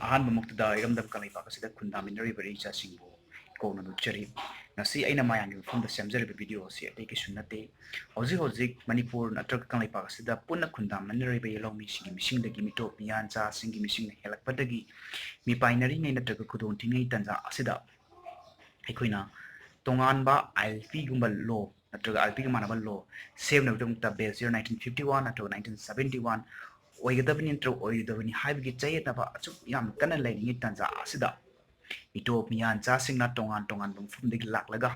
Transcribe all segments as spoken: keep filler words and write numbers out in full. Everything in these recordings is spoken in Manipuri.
ꯑꯍꯥꯟꯕꯃꯛꯇꯗ ꯏꯔꯝꯗꯝ ꯀꯪꯂꯩꯄꯥꯛ ꯑꯁꯤꯗ ꯈꯨꯟꯗꯥꯃꯤꯟꯅꯔꯤꯕ ꯏꯆꯥꯁꯤꯡꯕꯨ ꯏꯀꯧꯅꯅ ꯎꯠꯆꯔꯤ꯫ ꯉꯁꯤ ꯑꯩꯅ ꯃꯌꯥꯝꯒꯤ ꯃꯐꯝꯗ ꯁꯦꯝꯖꯔꯤꯕ video ꯑꯁꯤ ꯑꯇꯩ ꯀꯩꯁꯨ ꯅꯠꯇꯦ꯫ ꯍꯧꯖꯤꯛ ꯍꯧꯖꯤꯛ ꯃꯅꯤꯄꯨꯔ ꯅꯠꯇ꯭ꯔꯒ ꯀꯪꯂꯩꯄꯥꯛ ꯑꯁꯤꯗ ꯄꯨꯟꯅ ꯈꯨꯟꯗꯥꯃꯤꯟꯅꯔꯤꯕ ꯌꯦꯜꯍꯧꯃꯤꯁꯤꯡꯒꯤ ꯃꯤꯁꯤꯡꯗꯒꯤ ꯃꯤꯇꯣꯞ ꯃꯤꯌꯥꯟꯆꯥꯁꯤꯡꯒꯤ ꯃꯤꯁꯤꯡꯅ ꯍꯦꯜꯂꯛꯄꯗꯒꯤ ꯃꯤꯄꯥꯏꯅꯔꯤꯉꯩ ꯅꯠꯇ꯭ꯔꯒ ꯈꯨꯗꯣꯡ ꯊꯤꯉꯩ ꯇꯥꯟꯖꯥ ꯑꯁꯤꯗ ꯑꯩꯈꯣꯏꯅ ꯇꯣꯉꯥꯟꯕ ILP ꯒꯨꯝꯕ law ꯅꯠꯇ꯭ꯔꯒ ILP ꯒ ꯃꯥꯟꯅꯕ law ꯁꯦꯝꯅꯕꯒꯤꯗꯃꯛꯇ Bill zero nineteen fifty one ꯅꯠꯇ꯭ꯔꯒ nineteen seventy one ꯑꯣꯏꯒꯗꯕꯅꯤ ꯅꯠꯇ꯭ꯔꯒ ꯑꯣꯏꯔꯣꯏꯗꯕꯅꯤ ꯍꯥꯏꯕꯒꯤ ꯆꯌꯦꯠꯅꯕ ꯑꯁꯨꯛ ꯌꯥꯝ ꯀꯟꯅ ꯂꯩꯔꯤꯉꯩ ꯇꯥꯟꯖꯥ ꯑꯁꯤꯗ ꯃꯤꯇꯣꯞ ꯃꯤꯌꯥꯟꯆꯥꯁꯤꯡꯅ ꯇꯣꯉꯥꯟ ꯇꯣꯉꯥꯟꯕ ꯃꯐꯝꯗꯒꯤ ꯂꯥꯛꯂꯒ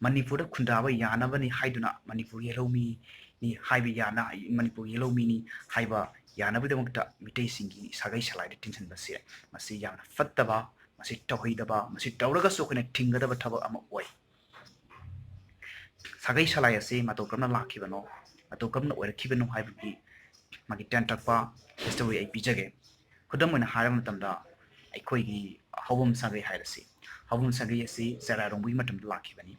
ꯃꯅꯤꯄꯨꯔꯗ ꯈꯨꯟꯗꯥꯕ ꯌꯥꯅꯕꯅꯤ ꯍꯥꯏꯗꯨꯅ ꯃꯅꯤꯄꯨꯔ ꯌꯦꯜꯍꯧꯃꯤꯅꯤ ꯍꯥꯏꯕ ꯌꯥꯅ ꯃꯅꯤꯄꯨꯔ ꯌꯦꯜꯍꯧꯃꯤꯅꯤ ꯍꯥꯏꯕ ꯌꯥꯅꯕꯒꯤꯗꯃꯛꯇ ꯃꯤꯇꯩꯁꯤꯡꯒꯤ ꯁꯥꯒꯩ ꯁꯂꯥꯏꯗ ꯇꯤꯟꯁꯤꯟꯕꯁꯦ ꯃꯁꯤ ꯌꯥꯝꯅ ꯐꯠꯇꯕ, ꯃꯁꯤ ꯇꯧꯍꯩꯗꯕ, ꯃꯁꯤ ꯇꯧꯔꯒꯁꯨ ꯑꯩꯈꯣꯏꯅ ꯊꯤꯡꯒꯗꯕ ꯊꯕꯛ ꯑꯃ ꯑꯣꯏ꯫ ꯁꯥꯒꯩ ꯁꯂꯥꯏ ꯑꯁꯤ ꯃꯇꯧ ꯀꯔꯝꯅ ꯂꯥꯛꯈꯤꯕꯅꯣ, ꯃꯇꯧ ꯀꯔꯝꯅ ꯑꯣꯏꯔꯛꯈꯤꯕꯅꯣ ꯍꯥꯏꯕꯒꯤ ꯃꯥꯒꯤ ꯇꯦꯟꯇꯛꯄ history ꯑꯩ ꯄꯤꯖꯒꯦ꯫ ꯈꯨꯗꯝ ꯑꯣꯏꯅ ꯍꯥꯏꯔꯕ ꯃꯇꯝꯗ, ꯑꯩꯈꯣꯏꯒꯤ ꯍꯧꯕꯝ ꯁꯥꯒꯩ ꯍꯥꯏꯔꯁꯤ꯫ ꯍꯧꯕꯝ ꯁꯥꯒꯩ ꯑꯁꯤ ꯆꯦꯔꯥꯔꯣꯡꯕꯒꯤ ꯃꯇꯝꯗ ꯂꯥꯛꯈꯤꯕꯅꯤ꯫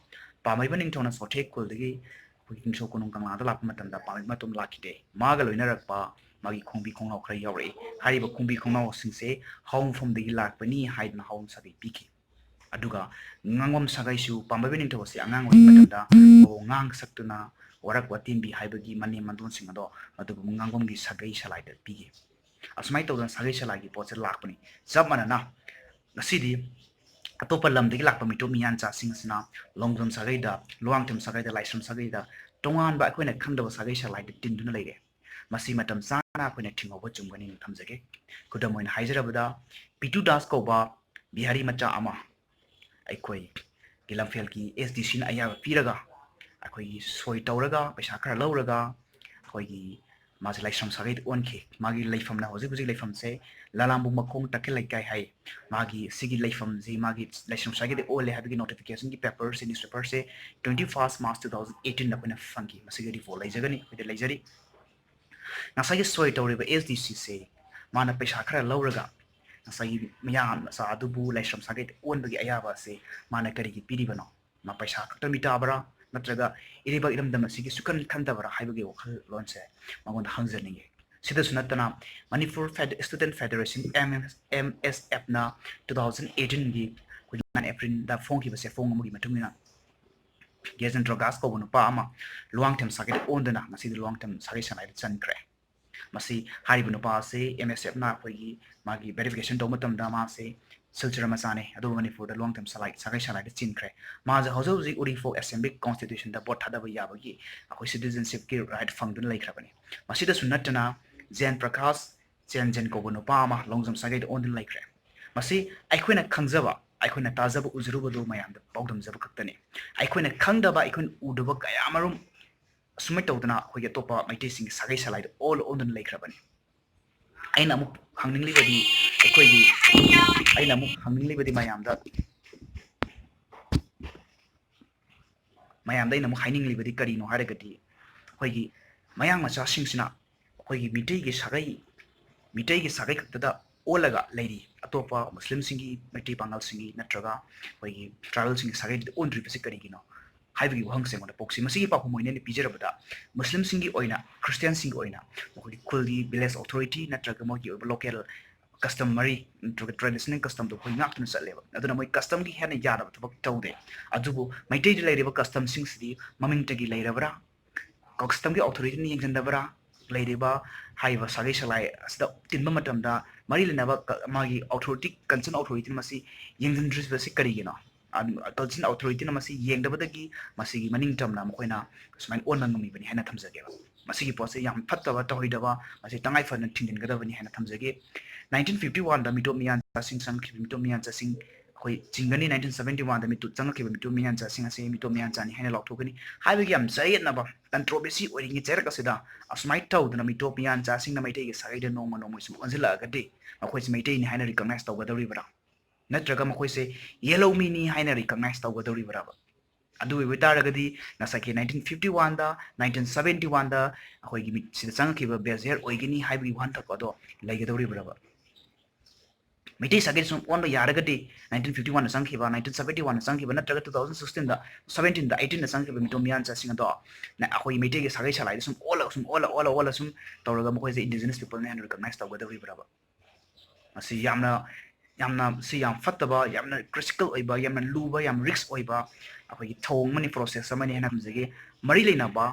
ꯄꯥꯝꯕꯩꯕ ꯅꯤꯡꯊꯧꯅ ꯁꯣꯊꯦ ꯈꯨꯜꯗꯒꯤ ꯑꯩꯈꯣꯏꯒꯤ ꯅꯤꯡꯊꯧ ꯀꯣꯅꯨꯡ ꯀꯪꯂꯥꯗ ꯂꯥꯛꯄ ꯃꯇꯝꯗ ꯄꯥꯝꯕꯩꯕ ꯃꯇꯣꯝ ꯂꯥꯛꯈꯤꯗꯦ꯫ ꯃꯥꯒ ꯂꯣꯏꯅꯔꯛꯄ ꯃꯥꯒꯤ ꯈꯣꯡꯕꯤ ꯈꯣꯡꯅꯥꯎ ꯈꯔ ꯌꯥꯎꯔꯛꯏ꯫ ꯍꯥꯏꯔꯤꯕ ꯈꯣꯡꯕꯤ ꯈꯣꯡꯅꯥꯎꯁꯤꯡꯁꯦ ꯍꯧꯕꯝ ꯃꯐꯝꯗꯒꯤ ꯂꯥꯛꯄꯅꯤ ꯍꯥꯏꯗꯨꯅ ꯍꯧꯕꯝ ꯁꯥꯒꯩ ꯄꯤꯈꯤ꯫ ꯑꯗꯨꯒ ꯉꯥꯡꯕꯝ ꯁꯥꯒꯩꯁꯨ ꯄꯥꯝꯕꯩꯕ ꯅꯤꯡꯊꯧ ꯑꯁꯤ ꯑꯉꯥꯡ ꯑꯣꯏꯔꯤꯉꯩ ꯃꯇꯝꯗ ꯃꯑꯣꯡ ꯉꯥꯡ ꯁꯛꯇꯨꯅ ꯋꯥꯔꯛ ꯋꯥꯇꯦꯝꯕꯤ ꯍꯥꯏꯕꯒꯤ ꯃꯅꯦꯝ ꯃꯗꯣꯟꯁꯤꯡ ꯑꯗꯣ ꯑꯗꯨꯒꯨꯝꯕ ꯉꯥꯡꯕꯝꯒꯤ ꯁꯥꯒꯩ ꯁꯂꯥꯏꯗ ꯄꯤꯈꯤ꯫ ꯑꯁꯨꯃꯥꯏꯅ ꯇꯧꯗꯅ ꯁꯥꯒꯩ ꯁꯂꯥꯏꯒꯤ ꯄꯣꯠꯁꯦ ꯂꯥꯛꯄꯅꯤ꯫ ꯆꯞ ꯃꯥꯟꯅꯅ ꯉꯁꯤꯗꯤ ꯑꯇꯣꯞꯄ ꯂꯝꯗꯒꯤ ꯂꯥꯛꯄ ꯃꯤꯇꯣꯞ ꯃꯤꯌꯥꯟꯆꯥꯁꯤꯡ ꯑꯁꯤꯅ ꯂꯣꯡꯖꯝ ꯁꯥꯒꯩꯗ, ꯂꯨꯋꯥꯡꯊꯦꯝ ꯁꯥꯒꯩꯗ, ꯂꯥꯏꯁ꯭ꯔꯝ ꯁꯥꯒꯩꯗ ꯇꯣꯉꯥꯟꯕ ꯑꯩꯈꯣꯏꯅ ꯈꯪꯗꯕ ꯁꯥꯒꯩ ꯁꯂꯥꯏꯗ ꯇꯤꯟꯗꯨꯅ ꯂꯩꯔꯦ꯫ ꯃꯁꯤ ꯃꯇꯝ ꯆꯥꯅ ꯑꯩꯈꯣꯏꯅ ꯊꯤꯡꯍꯧꯕ ꯆꯨꯝꯒꯅꯤꯅ ꯊꯝꯖꯒꯦ꯫ ꯈꯨꯗꯝ ꯑꯣꯏꯅ ꯍꯥꯏꯖꯔꯕꯗ, ꯄꯤꯇꯨ ꯗꯥꯁ ꯀꯧꯕ ꯕꯤꯍꯥꯔꯤ ꯃꯆꯥ ꯑꯃ ꯑꯩꯈꯣꯏꯒꯤ ꯂꯝꯐꯦꯜꯒꯤ SDC ꯅ ꯑꯌꯥꯕ ꯄꯤꯔꯒ, ꯑꯩꯈꯣꯏꯒꯤ ꯁꯣꯏ ꯇꯧꯔꯒ, ꯄꯩꯁꯥ ꯈꯔ ꯂꯧꯔꯒ, ꯑꯩꯈꯣꯏꯒꯤ ꯃꯥꯁꯦ ꯂꯥꯏꯁ꯭ꯔꯝ ꯁꯥꯒꯩꯗ ꯑꯣꯟꯈꯤ꯫ ꯃꯥꯒꯤ ꯂꯩꯐꯝꯅ ꯍꯧꯖꯤꯛ ꯍꯧꯖꯤꯛ ꯂꯩꯐꯝꯁꯦ ꯂꯥꯂꯥꯝꯕꯨ ꯃꯈꯣꯡ ꯇꯈꯦꯜ ꯂꯩꯀꯥꯏ ꯍꯥꯏ꯫ ꯃꯥꯒꯤ ꯁꯤꯒꯤ ꯂꯩꯐꯝꯁꯤ ꯃꯥꯒꯤ ꯂꯥꯏꯁ꯭ꯔꯝ ꯁꯥꯒꯩꯗ ꯑꯣꯜꯂꯦ ꯍꯥꯏꯕꯒꯤ notification ꯒꯤ paper ꯁꯦ, newspaper ꯁꯦ twenty first March two thousand eighteen ꯗ ꯑꯩꯈꯣꯏꯅ ꯐꯪꯈꯤ꯫ ꯃꯁꯤꯒꯤ report ꯂꯩꯖꯒꯅꯤ, ꯑꯩꯈꯣꯏꯗ ꯂꯩꯖꯔꯤ꯫ ꯉꯁꯥꯏꯒꯤ ꯁꯣꯏ ꯇꯧꯔꯤꯕ SDC ꯁꯦ ꯃꯥꯅ ꯄꯩꯁꯥ ꯈꯔ ꯂꯧꯔꯒ ꯉꯁꯥꯏꯒꯤ ꯃꯌꯥꯝ ꯃꯆꯥ ꯑꯗꯨꯕꯨ ꯂꯥꯏꯁ꯭ꯔꯝ ꯁꯥꯒꯩꯗ ꯑꯣꯟꯕꯒꯤ ꯑꯌꯥꯕ ꯑꯁꯤ ꯃꯥꯅ ꯀꯔꯤꯒꯤ ꯄꯤꯔꯤꯕꯅꯣ? ꯃꯥ ꯄꯩꯁꯥ ꯈꯛꯇ ꯃꯤꯇꯥꯕ꯭ꯔꯥ? ꯅꯠꯇ꯭ꯔꯒ ꯏꯔꯩꯕꯥꯛ ꯏꯔꯝꯗꯝ ꯑꯁꯤꯒꯤ ꯁꯨꯈꯟ ꯈꯟꯗꯕ꯭ꯔꯥ ꯍꯥꯏꯕꯒꯤ ꯋꯥꯈꯜꯂꯣꯟꯁꯦ ꯃꯉꯣꯟꯗ ꯍꯪꯖꯅꯤꯡꯉꯤ꯫ ꯁꯤꯗꯁꯨ ꯅꯠꯇꯅ, ꯃꯅꯤꯄꯨꯔ ꯐꯦꯗ-, ꯁ꯭ꯇꯨꯗꯦꯟꯠ ꯐꯦꯗꯔꯦꯁꯟ, ꯑꯦꯝ ꯑꯦꯁ ꯑꯦꯐꯅ ꯇꯨ ꯊꯥꯎꯖꯟ ꯑꯦꯇꯤꯟꯒꯤ ꯑꯩꯈꯣꯏꯒꯤ ꯅꯥꯏꯟ ꯑꯦꯄ꯭ꯔꯤꯜꯗ ꯐꯣꯡꯈꯤꯕ ꯆꯦꯐꯣꯡ ꯑꯃꯒꯤ ꯃꯇꯨꯡ ꯏꯟꯅ, ꯒ꯭ꯌꯥꯁ ꯆꯟꯗ꯭ꯔ ꯒꯥꯁ ꯀꯧꯕ ꯅꯨꯄꯥ ꯑꯃ ꯂꯨꯋꯥꯡꯊꯦꯝ ꯁꯥꯒꯩꯗ ꯑꯣꯟꯗꯨꯅ ꯉꯁꯤꯗꯤ ꯂꯨꯋꯥꯡꯊꯦꯝ ꯁꯥꯒꯩ ꯁꯂꯥꯏꯗ ꯆꯟꯈ꯭ꯔꯦ꯫ ꯃꯁꯤ, ꯍꯥꯏꯔꯤꯕ ꯅꯨꯄꯥ ꯑꯁꯤ ꯑꯦꯝ ꯑꯦꯁ ꯑꯦꯐꯅ ꯑꯩꯈꯣꯏꯒꯤ ꯃꯥꯒꯤ ꯚꯦꯔꯤꯐꯤꯀꯦꯁꯟ ꯇꯧꯕ ꯃꯇꯝꯗ ꯃꯥꯁꯦ ꯁꯤꯜꯆꯔ ꯃꯆꯥꯅꯤ, ꯑꯗꯨꯕꯨ ꯃꯅꯤꯄꯨꯔꯗ ꯂꯨꯋꯥꯡꯊꯦꯝ ꯁꯂꯥꯏ, ꯁꯥꯒꯩ ꯁꯂꯥꯏꯗ ꯆꯦꯟꯈ꯭ꯔꯦ꯫ ꯃꯥꯁꯦ ꯍꯧꯖꯤꯛ ꯍꯧꯖꯤꯛ ꯎꯔꯤꯄꯣꯛ ꯑꯦꯁꯦꯝꯕ꯭ꯂꯤ ꯀꯣꯟꯁꯇꯤꯇ꯭ꯌꯨꯁꯟꯗ ꯚꯣꯠ ꯊꯥꯗꯕ ꯌꯥꯕꯒꯤ ꯑꯩꯈꯣꯏ ꯁꯤꯇꯤꯖꯟꯁꯤꯞꯀꯤ ꯔꯥꯏꯠ ꯐꯪꯗꯨꯅ ꯂꯩꯈ꯭ꯔꯕꯅꯤ꯫ ꯃꯁꯤꯗꯁꯨ ꯅꯠꯇꯅ ꯖꯦꯟ ꯄ꯭ꯔꯀꯥꯁ ꯆꯦꯟꯖꯟ ꯀꯧꯕ ꯅꯨꯄꯥ ꯑꯃ ꯂꯣꯡꯖꯝ ꯁꯥꯒꯩꯗ ꯑꯣꯟꯗꯨꯅ ꯂꯩꯈ꯭ꯔꯦ꯫ ꯃꯁꯤ ꯑꯩꯈꯣꯏꯅ ꯈꯪꯖꯕ, ꯑꯩꯈꯣꯏꯅ ꯇꯥꯖꯕ ꯎꯖꯔꯨꯕꯗꯨ ꯃꯌꯥꯝꯗ ꯄꯥꯎꯗꯝꯖꯕ ꯈꯛꯇꯅꯤ꯫ ꯑꯩꯈꯣꯏꯅ ꯈꯪꯗꯕ, ꯑꯩꯈꯣꯏꯅ ꯎꯗꯕ ꯀꯌꯥ ꯃꯔꯨꯝ ꯑꯁꯨꯃꯥꯏꯅ ꯇꯧꯗꯅ ꯑꯩꯈꯣꯏꯒꯤ ꯑꯇꯣꯞꯄ ꯃꯩꯇꯩꯁꯤꯡꯒꯤ ꯁꯥꯒꯩ ꯁꯂꯥꯏꯗ ꯑꯣꯜ ꯑꯣꯟꯗꯨꯅ ꯂꯩꯈ꯭ꯔꯕꯅꯤ꯫ ꯑꯩꯅ ꯑꯃꯨꯛ ꯍꯪꯅꯤꯡꯂꯤꯕꯗꯤ ꯑꯩꯈꯣꯏꯒꯤ, ꯑꯩꯅ ꯑꯃꯨꯛ ꯍꯪꯅꯤꯡꯂꯤꯕꯗꯤ ꯃꯌꯥꯝꯗ, ꯃꯌꯥꯝꯗ ꯑꯩꯅ ꯑꯃꯨꯛ ꯍꯥꯏꯅꯤꯡꯂꯤꯕꯗꯤ ꯀꯔꯤꯅꯣ ꯍꯥꯏꯔꯒꯗꯤ, ꯑꯩꯈꯣꯏꯒꯤ ꯃꯌꯥꯡ ꯃꯆꯥꯁꯤꯡꯁꯤꯅ ꯑꯩꯈꯣꯏꯒꯤ ꯃꯤꯇꯩꯒꯤ ꯁꯥꯒꯩ, ꯃꯤꯇꯩꯒꯤ ꯁꯥꯒꯩ ꯈꯛꯇꯗ ꯑꯣꯜꯂꯒ ꯂꯩꯔꯤ, ꯑꯇꯣꯞꯄ ꯃꯨꯁꯂꯤꯝꯁꯤꯡꯒꯤ, ꯃꯩꯇꯩ ꯄꯥꯉꯜꯁꯤꯡꯒꯤ ꯅꯠꯇ꯭ꯔꯒ ꯑꯩꯈꯣꯏꯒꯤ ꯇ꯭ꯔꯥꯏꯕꯦꯜꯁꯤꯡꯒꯤ ꯁꯥꯒꯩꯗꯨꯗ ꯑꯣꯟꯗ꯭ꯔꯤꯕꯁꯤ ꯀꯔꯤꯒꯤꯅꯣ ꯍꯥꯏꯕꯒꯤ ꯋꯥꯍꯪꯁꯦ ꯑꯩꯉꯣꯟꯗ ꯄꯣꯛꯁꯤ꯫ ꯃꯁꯤꯒꯤ ꯄꯥꯎꯈꯨꯝ ꯑꯣꯏꯅ ꯑꯩꯅ ꯄꯤꯖꯔꯕꯗ, ꯃꯨꯁꯂꯤꯝꯁꯤꯡꯒꯤ ꯑꯣꯏꯅ, ꯈ꯭ꯔꯤꯁꯇꯤꯌꯥꯟꯁꯤꯡꯒꯤ ꯑꯣꯏꯅ ꯃꯈꯣꯏꯒꯤ ꯈꯨꯜꯒꯤ ꯚꯤꯂꯦꯖ ꯑꯣꯊꯣꯔꯤꯇꯤ ꯅꯠꯇ꯭ꯔꯒ ꯃꯣꯏꯒꯤ ꯑꯣꯏꯕ ꯂꯣꯀꯦꯜ ꯀꯁꯇꯃꯔꯤ ꯅꯠꯇ꯭ꯔꯒ ꯇ꯭ꯔꯦꯗꯤꯁꯅꯦꯜ ꯀꯁꯇꯝꯗꯣ ꯑꯩꯈꯣꯏ ꯉꯥꯛꯇꯨꯅ ꯆꯠꯂꯦꯕ꯫ ꯑꯗꯨꯅ ꯃꯣꯏ ꯀꯁꯇꯝꯒꯤ ꯍꯦꯟꯅ ꯌꯥꯗꯕ ꯊꯕꯛ ꯇꯧꯗꯦ꯫ ꯑꯗꯨꯕꯨ ꯃꯩꯇꯩꯗ ꯂꯩꯔꯤꯕ ꯀꯁꯇꯝꯁꯤꯡꯁꯤꯗꯤ ꯃꯃꯤꯡꯇꯒꯤ ꯂꯩꯔꯕ꯭ꯔꯥ, ꯀꯁꯇꯝꯒꯤ ꯑꯣꯊꯣꯔꯤꯇꯤꯅ ꯌꯦꯡꯁꯤꯟꯗꯕ꯭ꯔꯥ, ꯂꯩꯔꯤꯕ ꯍꯥꯏꯔꯤꯕ ꯁꯥꯒꯩ ꯁꯂꯥꯏ ꯑꯁꯤꯗ ꯇꯤꯟꯕ ꯃꯇꯝꯗ ꯃꯔꯤ ꯂꯩꯅꯕ ꯀ-, ꯃꯥꯒꯤ ꯑꯣꯊꯣꯔꯤꯇꯤ, ꯀꯟꯁꯔꯟ ꯑꯣꯊꯣꯔꯤꯇꯤꯅ ꯃꯁꯤ ꯌꯦꯡꯁꯤꯟꯗ꯭ꯔꯤꯕꯁꯤ ꯀꯔꯤꯒꯤꯅꯣ? ꯑꯗꯨ ꯀꯟꯁꯔꯟ ꯑꯣꯊꯣꯔꯤꯇꯤꯅ ꯃꯁꯤ ꯌꯦꯡꯗꯕꯗꯒꯤ ꯃꯁꯤꯒꯤ ꯃꯅꯤꯡ ꯇꯝꯅ ꯃꯈꯣꯏꯅ ꯁꯨꯃꯥꯏꯅ ꯑꯣꯟꯕ ꯉꯝꯃꯤꯕꯅꯤ ꯍꯥꯏꯅ ꯊꯝꯖꯒꯦꯕ꯫ ꯃꯁꯤꯒꯤ ꯄꯣꯠꯁꯤ ꯌꯥꯝ ꯐꯠꯇꯕ, ꯇꯧꯍꯩꯗꯕ, ꯃꯁꯤ ꯇꯉꯥꯏ ꯐꯗꯅ ꯊꯤꯡꯖꯤꯟꯒꯗꯕꯅꯤ ꯍꯥꯏꯅ ꯊꯝꯖꯒꯦ꯫ ꯅꯥꯏꯟꯇꯤꯟ ꯐꯤꯐꯇꯤ ꯋꯥꯟꯗ ꯃꯤꯇꯣꯞ ꯃꯤꯌꯥꯟꯆꯥꯁꯤꯡ ꯆꯪꯈꯤꯕ, ꯃꯤꯇꯣꯞ ꯃꯤꯌꯥꯟꯆꯥꯁꯤꯡ ꯑꯩꯈꯣꯏ ꯆꯤꯡꯒꯅꯤ, ꯅꯥꯏꯟꯇꯤꯟ ꯁꯕꯦꯟꯇꯤ ꯋꯥꯟꯗ ꯃꯤꯇꯣꯞ ꯆꯪꯉꯛꯈꯤꯕ ꯃꯤꯇꯣꯞ ꯃꯤꯌꯥꯟꯆꯥꯁꯤꯡ ꯑꯁꯤ ꯃꯤꯇꯣꯞ ꯃꯤꯌꯥꯟꯆꯥꯅꯤ ꯍꯥꯏꯅ ꯂꯥꯎꯊꯣꯛꯀꯅꯤ ꯍꯥꯏꯕꯒꯤ ꯌꯥꯝ ꯆꯌꯦꯠꯅꯕ ꯀꯟꯇ꯭ꯔꯣꯚꯔꯁꯤ ꯑꯣꯏꯔꯤꯉꯩ ꯆꯩꯔꯛ ꯑꯁꯤꯗ ꯑꯁꯨꯃꯥꯏꯅ ꯇꯧꯗꯅ ꯃꯤꯇꯣꯞ ꯃꯤꯌꯥꯟꯆꯥꯁꯤꯡꯅ ꯃꯩꯇꯩꯒꯤ ꯁꯥꯒꯩꯗ ꯅꯣꯡꯃ ꯅꯣꯡꯃꯒꯤ ꯁꯨꯝ ꯑꯣꯟꯁꯤꯜꯂꯛꯑꯒꯗꯤ ꯃꯈꯣꯏꯁꯤ ꯃꯩꯇꯩꯅꯤ ꯍꯥꯏꯅ ꯔꯤꯀꯣꯛꯅꯥꯏꯁ ꯇꯧꯒꯗꯧꯔꯤꯕ꯭ꯔꯥ? ꯅꯠꯇ꯭ꯔꯒ ꯃꯈꯣꯏꯁꯦ ꯌꯦꯜꯍꯧ ꯃꯤꯅꯤ ꯍꯥꯏꯅ ꯔꯤꯀꯣꯛꯅꯥꯏꯁ ꯇꯧꯒꯗꯧꯔꯤꯕ꯭ꯔꯕ? ꯑꯗꯨ ꯑꯣꯏꯕ ꯇꯥꯔꯒꯗꯤ ꯉꯁꯥꯏꯒꯤ ꯅꯥꯏꯟꯇꯤꯟ ꯐꯤꯐꯇꯤ ꯋꯥꯟꯗ, ꯅꯥꯏꯟꯇꯤꯟ ꯁꯕꯦꯟꯇꯤ ꯋꯥꯟꯗ ꯑꯩꯈꯣꯏꯒꯤ ꯃꯤꯠ-, ꯁꯤꯗ ꯆꯪꯉꯛꯈꯤꯕ ꯕꯦꯖꯤꯌꯔ ꯑꯣꯏꯒꯅꯤ ꯍꯥꯏꯕꯒꯤ ꯋꯥꯍꯟꯊꯣꯛ ꯑꯗꯣ ꯂꯩꯒꯗꯧꯔꯤꯕ꯭ꯔꯕ? ꯃꯩꯇꯩ ꯁꯥꯒꯩꯗ ꯁꯨꯝ ꯑꯣꯟꯕ ꯌꯥꯔꯒꯗꯤ, nineteen fifty one ꯆꯪꯈꯤꯕ, nineteen seventy one ꯆꯪꯈꯤꯕ, ꯅꯠꯇ꯭ꯔꯒ two thousand sixteen seventeen eighteen ꯆꯪꯈꯤꯕ ꯃꯤꯇꯣꯝ ꯃꯤꯌꯥꯟꯆꯥꯁꯤꯡ ꯑꯗꯣ ꯑꯩꯈꯣꯏꯒꯤ ꯃꯩꯇꯩꯒꯤ ꯁꯥꯒꯩ ꯁꯂꯥꯏꯗ ꯁꯨꯝ ꯑꯣꯜꯂꯒ, ꯁꯨꯝ ꯑꯣꯜꯂ ꯑꯣꯜꯂ ꯑꯣꯜꯂ ꯁꯨꯝ ꯇꯧꯔꯒ ꯃꯈꯣꯏꯁꯦ indigenous peopleꯅꯦ ꯍꯥꯏꯅ recognize ꯇꯧꯒꯗꯧꯔꯤꯕ꯭ꯔꯕ? ꯃꯁꯤ ꯌꯥꯝꯅ, ꯌꯥꯝꯅ, ꯁꯤ ꯌꯥꯝ ꯐꯠꯇꯕ, ꯌꯥꯝꯅ critical ꯑꯣꯏꯕ, ꯌꯥꯝꯅ ꯂꯨꯕ, ꯌꯥꯝ risk ꯑꯣꯏꯕ ꯑꯩꯈꯣꯏꯒꯤ ꯊꯧꯑꯣꯡ ꯑꯃꯅꯤ, process ꯑꯃꯅꯤ ꯍꯥꯏꯅ ꯊꯝꯖꯒꯦ꯫ ꯃꯔꯤ ꯂꯩꯅꯕ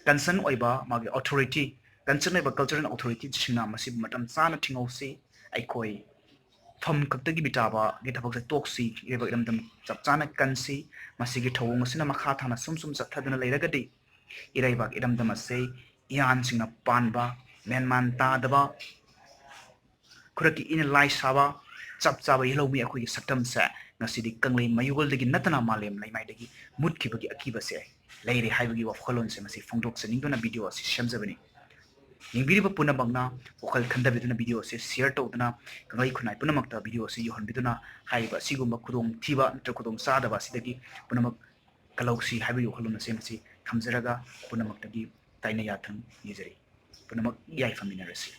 concern ꯑꯣꯏꯕ ꯃꯥꯒꯤ authority, concern ꯑꯣꯏꯕ cultural authorityꯁꯤꯡꯅ ꯃꯁꯤꯕꯨ ꯃꯇꯝ ꯆꯥꯅ ꯊꯤꯡꯍꯧꯁꯤ꯫ ꯑꯩꯈꯣꯏ ꯐꯝ ꯈꯛꯇꯒꯤ ꯃꯤꯇꯥꯕꯒꯤ ꯊꯕꯛꯁꯦ ꯇꯣꯛꯁꯤ, ꯏꯔꯩꯕꯥꯛ ꯏꯔꯝꯗꯝ ꯆꯞ ꯆꯥꯅ ꯀꯟꯁꯤ꯫ ꯃꯁꯤꯒꯤ ꯊꯧꯑꯣꯡ ꯑꯁꯤꯅ ꯃꯈꯥ ꯊꯥꯅ ꯁꯨꯝ ꯁꯨꯝ ꯆꯠꯊꯗꯨꯅ ꯂꯩꯔꯒꯗꯤ ꯏꯔꯩꯕꯥꯛ ꯏꯔꯝꯗꯝ ꯑꯁꯤ ꯏꯌꯥꯟꯁꯤꯡꯅ ꯄꯥꯟꯕ, ꯃꯦꯟꯃꯥꯟ ꯇꯥꯗꯕ, ꯈꯨꯔꯛꯀꯤ ꯏꯅ ꯂꯥꯏ ꯁꯥꯕ, ꯆꯞ ꯆꯥꯕ ꯌꯦꯜꯍꯧꯃꯤ ꯑꯩꯈꯣꯏꯒꯤ ꯁꯛꯇꯝꯁꯦ ꯉꯁꯤꯗꯤ ꯀꯪꯂꯩ ꯃꯌꯣꯜꯗꯒꯤ ꯅꯠꯇꯅ ꯃꯥꯂꯦꯝ ꯂꯩꯃꯥꯏꯗꯒꯤ ꯃꯨꯠꯈꯤꯕꯒꯤ ꯑꯀꯤꯕꯁꯦ ꯂꯩꯔꯦ ꯍꯥꯏꯕꯒꯤ ꯋꯥꯈꯜꯂꯣꯟꯁꯦ ꯃꯁꯤ ꯐꯣꯡꯗꯣꯛꯆꯅꯤꯡꯗꯨꯅ video ꯑꯁꯤ ꯁꯦꯝꯖꯕꯅꯤ꯫ ꯌꯦꯡꯕꯤꯔꯤꯕ ꯄꯨꯝꯅꯃꯛꯅ ꯋꯥꯈꯜ ꯈꯟꯊꯕꯤꯗꯨꯅ video ꯑꯁꯤ share ꯇꯧꯗꯨꯅ, ꯀꯪꯂꯩ ꯈꯨꯟꯅꯥꯏ ꯄꯨꯝꯅꯃꯛꯇ video ꯑꯁꯤ ꯌꯧꯍꯟꯕꯤꯗꯨꯅ ꯍꯥꯏꯔꯤꯕ ꯑꯁꯤꯒꯨꯝꯕ ꯈꯨꯗꯣꯡꯊꯤꯕ ꯅꯠꯇ꯭ꯔꯒ ꯈꯨꯗꯣꯡꯆꯥꯗꯕ ꯑꯁꯤꯗꯒꯤ ꯄꯨꯝꯅꯃꯛ ꯀꯜꯍꯧꯁꯤ ꯍꯥꯏꯕꯒꯤ ꯋꯥꯈꯜꯂꯣꯟ ꯑꯁꯤ ꯃꯁꯤ ꯊꯝꯖꯔꯒ ꯄꯨꯝꯅꯃꯛꯇꯒꯤ ꯇꯥꯏꯅ ꯌꯥꯊꯪ ꯅꯤꯖꯔꯤ꯫ ꯄꯨꯝꯅꯃꯛ ꯌꯥꯏꯐꯃꯤꯟꯅꯔꯁꯤ꯫